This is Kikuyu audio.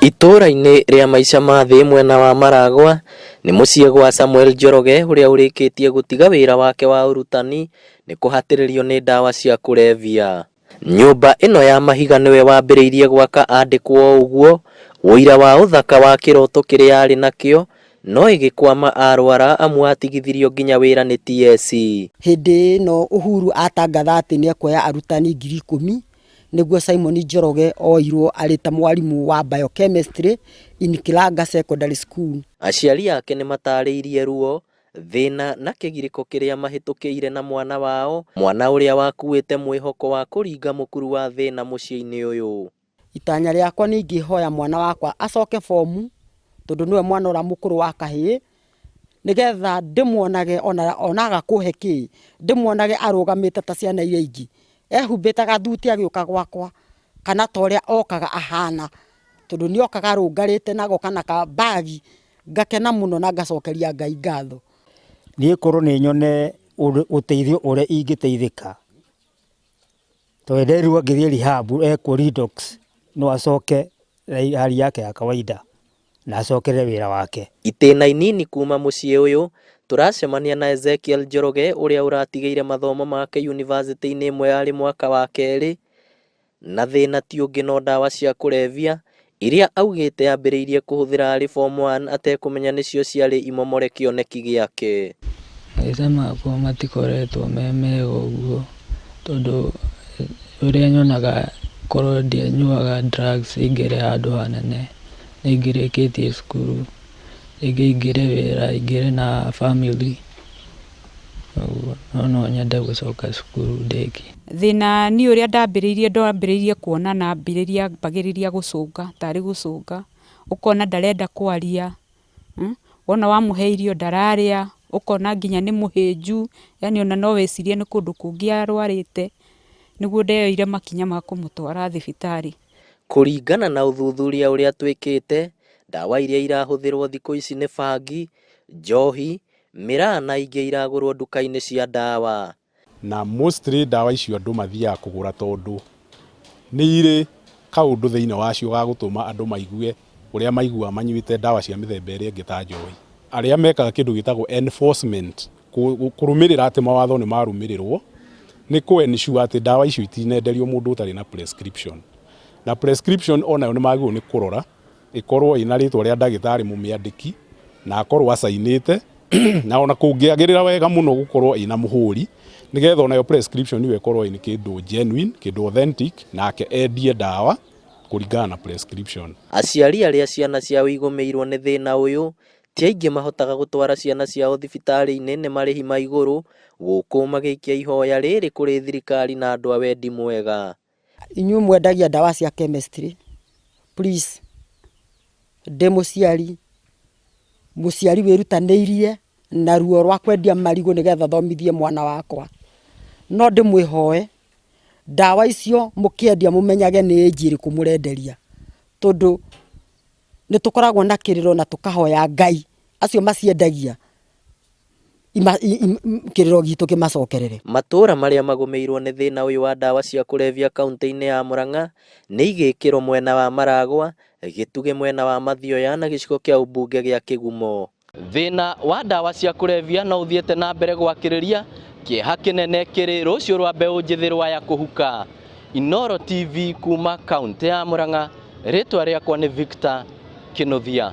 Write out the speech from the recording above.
Itũũra-inĩ rĩa maica ma thĩ mwena wa Maragwa nĩ mũciĩ gwa Samuel Njoroge ũrĩa ũrĩkĩtie gũtiga wĩra wake wa ũrutani nĩ kũhatĩrĩrio nĩ ndawa cia kũrebia. Nyũmba ĩno ya mahiga nĩwe wambĩrĩirie gwaka andĩkwo ũguo, ũira wa ũthaka wa kĩroto kĩrĩa arĩ nakĩo, no ĩgĩkwama arwara amu atigithirio nginya wĩra nĩ TSC. Hĩndĩ ĩno Uhuru atangatha atĩ nĩ ekuoya arutani 10,000 nĩguo Simon Njoroge oirwo arĩ ta mwarimũ wa biochemistry in Kilanga Secondary School. Aciari ake nĩ matarĩirie ruo, thĩna na kĩgirĩko kĩrĩa mahĩtũkĩire na mwana wao, mwana ũrĩa wakuĩte mwĩhoko wa kũringa mũkuru wa thĩna mũciĩ-inĩ ũyũ. Itanya rĩakwa nĩ ingĩhoya mwana wakwa acoke bomu tondũ nĩwe mwana ũrĩa mũkũrũ wa kahĩĩ, nĩgetha ndĩmuonage ona aga kũhe kĩ, ndĩmuonage arũgamĩte ta ciana iria ingĩ, ehumbĩte gathuti agĩũka gwakwa kana ta ũrĩa okaga ahana, tondũ nĩ okaga arũngarĩte na agoka na kabagi, ngakena mũno na ngacokeria Ngai ngatho. Niĩ korwo nĩ nyone ũteithio ũrĩa ingĩteithĩka, tondũ nderirwo angĩthiĩ rehab ekwo detox no acoke hali yake ya kawaida na acokerere wĩra wake. Itĩna inini kuma mũciĩ ũyũ tũracemania na Ezekiel Njoroge ũrĩa ũratigĩire mathomo make yunivasĩtĩ-inĩ ĩmwe arĩ mwaka wa kerĩ, na thĩna ti ũngĩ no ndawa cia kũrebia iria augĩte ambĩrĩirie kũhũthĩra arĩ form 1 atekũmenya nĩcio ciarĩ imomore kĩoneki gĩake. Maica makwa matikoretwo me mega ũguo, tondũ ũrĩa nyonaga korwo ndianyuaga drugs ingĩrĩ handũ hanene, nĩ ingĩrĩkĩtie cukuru, rĩngĩ ingĩrĩ wĩra, ingĩrĩ na family, ũguo, no no nyende gũcoka cukuru ndĩkie. Thĩna niĩ ũrĩa ndambĩrĩirie kuona na ambĩrĩria gũcũnga tarĩ gũcũnga, ũkona ndarenda kwaria, wona wamũhe irio ndararĩa, ũkona nginya nĩ mũhĩnju, yaani ona no wĩcirie nĩ kũndũ kũngĩ arwarĩte, nĩguo ndeyoire makinya ma kũmũtwara thibitarĩ. Kũringana na ũthuthuria ũrĩa twĩkĩte, ndawa iria irahũthĩrwo thikũ ici nĩ bangi, njohi, mĩraa na ingĩ iragũrwo nduka-inĩ cia ndawa. Na mostly ndawa icio andũ mathiaga kũgũra tondũ nĩ irĩ kaũndũ thĩinĩ wacio ga gũtũma andũ maigue ũrĩa maiguaga manyuĩte ndawa cia mĩthemba ĩrĩa ĩngĩ ta njohi. Arĩa mekaga kĩndũ gĩtagwo enforcement, kũrũmĩrĩra atĩ mawatho nĩ marũmĩrĩrwo, nĩ kũ ensure atĩ ndawa icio itinenderio mũndũ ũtarĩ na prescription. Na prescription onayo nĩ magĩrĩirwo nĩ kũrora ĩkorwo ĩna rĩtwa rĩa ndagĩtarĩ mũmĩandĩki na akorwo acainĩte, na ona kũngĩagĩrĩra wega mũno gũkorwo ĩna mũhũri, nĩgetha onayo prescription ĩyo ĩkorwo ĩ kĩndũ genuine, kĩndũ authentic, nake endie ndawa kũringana na prescription. Aciari arĩa ciana ciao igũmĩirwo nĩ thĩna ũyũ ti aingĩ mahotaga gũtwara ciana ciao thibitarĩ-inĩ nĩ marĩhi ma igũrũ, gũkũ magĩikia ihoya rĩrĩ kũrĩ thirikari na andũ a wendi mwega. Inyuĩ mwendagia ndawa cia chemistry, please, ndĩ mũciari, mũciari wĩrutanĩirie na ruo rwa kwendia marigũ nĩgetha thomithie mwana wakwa, no ndĩmwĩhoe ndawa icio mũkĩendia mũmenyage nĩ age ĩrĩkũ mũrenderia, tondũ nĩ tũkoragwo na kĩrĩro na tũkahoya Ngai acio maciendagia kĩrĩro gitũ kĩmacokerere. Matũũra marĩa magũmĩirwo nĩ thĩna ũyũ wa ndawa cia kũrebia kaunti-inĩ ya Murang'a nĩ Igĩkĩro mwena wa Maragwa, Gĩtugĩ mwena wa Mathioya na gĩcigo kĩa ũmbunge gĩa Kĩgumo. Thĩna wa ndawa cia kũrebia no ũthiĩte na mbere gwakĩrĩria, kĩeha kĩnene kĩrĩ rũciũ rwa mbeũ njĩthĩ rwaya kũhuka. Inooro TV kuma kaunti ya Murang'a, rĩtwa rĩakwa nĩ Victor Kĩnuthia.